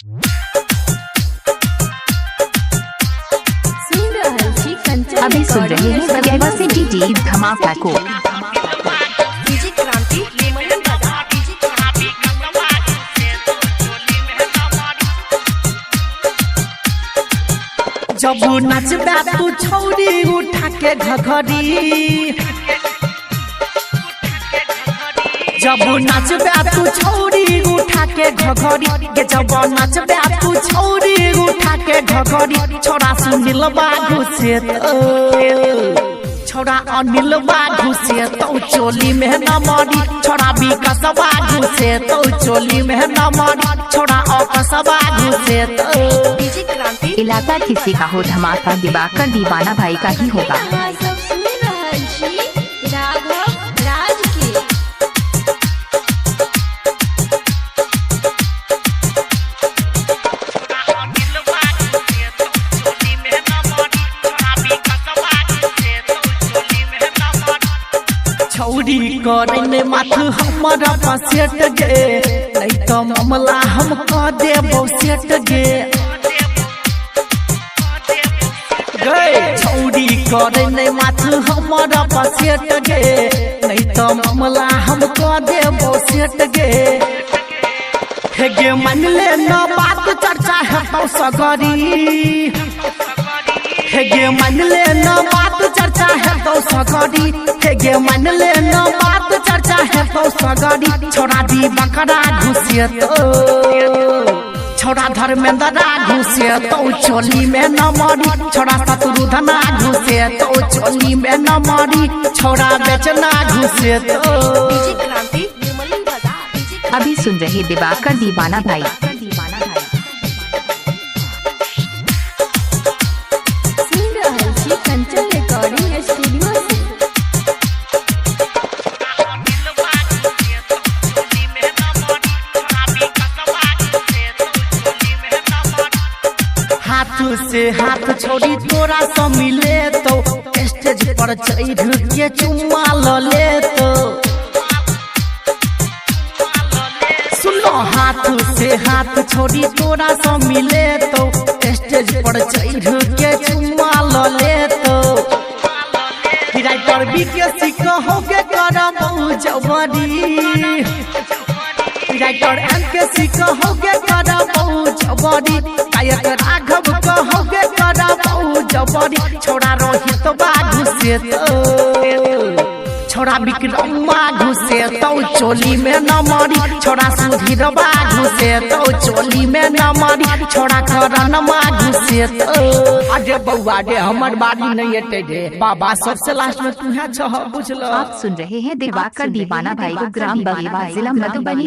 सुन रहल छी कंचन अभी सुन रहे हैं बगैवा से डीजे धमाका को। डीजे क्रांति निमली बाजार, डीजे क्रांति। जब नचबे तू छौरी उठा के घघरी, जब नचबे तू छौरी उठा के घघरी गे, जब नचबे तू छौरी उठा के घघरी, छोरा सुनिल बाघू से तो, छोरा अनिल बाघू से तो चोली में न मरी, छोरा विकास बाघू से तो चोली में न मरी, छोरा अकस बाघू से तो। डीजे क्रांति इलाका किसी का हो, धमाका दिवाकर दीवाना भाई का ही होगा। अहाँ सब सुन रहल छी राघव राज के। छौरी करे माथ हमर पसेट गे, नहीं तो मामला हम कह देबौ सेट गे। गे छौरी करे माथ हमर पसेट गे, नहीं तो मामला हम कह देबौ सेट गे। हे गे मान ले न बात चर्चा है तो सगरी, हे गे मान ले न बात चर्चा है तो सगरी, हे गे मान ले न बात चर्चा है तो सगरी, छोरा दी बकरा घुसे तो, छोरा धर्मेंद्रा घुसे तो चोली में न मरी, छोरा शत्रुधना घुसे तो चोली में न मरी, छोरा बेचना घुसे तो। डीजे क्रांति निमली बाजार, डीजे अभी सुन रहे दिवाकर दीवाना भाई। सुन रहल छी कंचन रिकॉर्डिंग स्टूडियो से। हाथ से हाथ छोड़ी तोरा से मिले तो, स्टेज पर चढ़ के चुम्मा ल ले तो। सुनो हाथ से हाथ छोड़ी तोरा से मिले तो, स्टेज पर चढ़ के चुम्मा ल ले तो। राइटर बी के सिकहोगे करबौ जबरी, राइटर एम के सी कहोगे करबौ जबरी, गायक राघव कहोगे करबौ जबरी, छोरा रोहित बाघू से तो, छोरा विक्रम बाघू से तो चोली में न मरी, छोरा सुधीर बाघू से तो चोली में न मरी, छोरा करण बाघू से तो। अरे बउआ रे हमर बारी नहीं एटे रे बाबा, सबसे लास्ट में तू है छह बुझल। आप सुन रहे हैं दिवाकर दीवाना भाई को, ग्राम बगेवा, जिला मधुबनी।